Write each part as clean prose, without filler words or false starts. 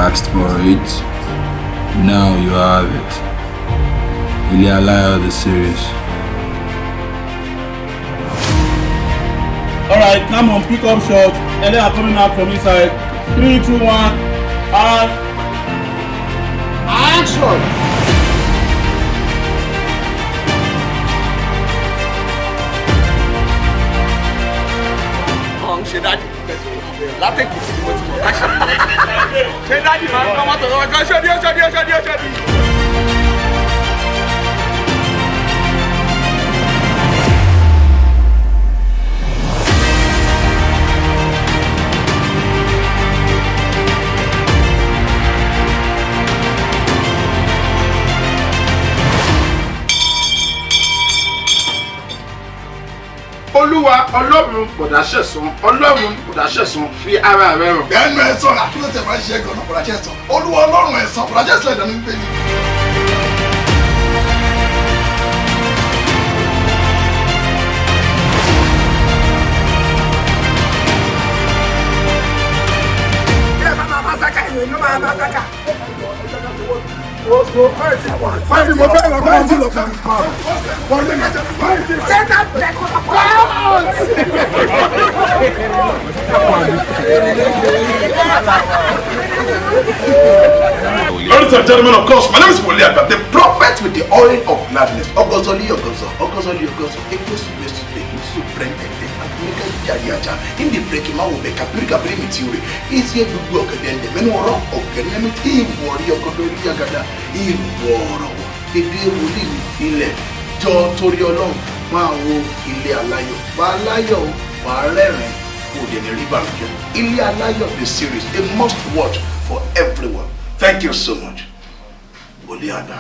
asked for it. Now you have it. Ilé Aláyọ̀ the series. All right, come on, pick up shot. Ele coming out from inside. 3, 2, 1, and action. Ṣe dáàdì látẹ̀kì sí mo ti mọ̀ láṣẹ. Ṣé dáàdì máa ń gbọ́ mọ́tò lọ́wọ́ kan ṣọ́dí ṣọ́dí ṣọ́dí ṣọ́dí. Olúwa Ọlọ́run bọ̀dá Ṣẹ̀san, Ọlọ́run bọ̀dá Ṣẹ̀san, fi ara rẹ hàn. Ẹnu ẹ sọ̀rọ̀ àkílẹ̀ tẹ̀ máa ń ṣe é gan-an bọ̀dá Ṣẹ̀san. Olúwa Ọlọ́run ẹ̀san bọ̀dá Ṣẹ̀san ìdáná bíbélì. Bí ẹ bá máa bá sáká ìlú inú máa bá sáká. Ladies and gentlemen, of course, my name is Wole Agba, the prophet with the oil of gladness. Ogozoli ogozo, ogozoli ogozo, ekwesu besu besu brendete, akunike jariaja, indi breki ma wo beka pirika biri mitiure, isi gbogbo ọ̀gẹ̀dẹ̀ mẹ́nu ọ̀rọ̀ ọ̀gẹ̀dẹ̀ mi tí ìwọ̀rí ọgọdọ̀rí agada ìwọ̀rọ̀ èdè wòlíì mi filẹ̀ jọ torí Ọlọ́run máa wo Ilé Aláyọ̀, wà á láyọ̀ wà á rẹ́rìn-ín, kò dẹ̀ ní rí bànújẹ́. Ilé Aláyọ̀ the series, a must watch for everyone. Thank you so much. Wole Agba.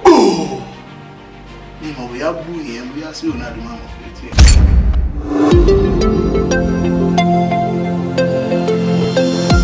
Boo! Mi mọ̀ bóyá bú nìyẹn bóyá sí òun àdúmọ̀ àmọ̀ pé tí.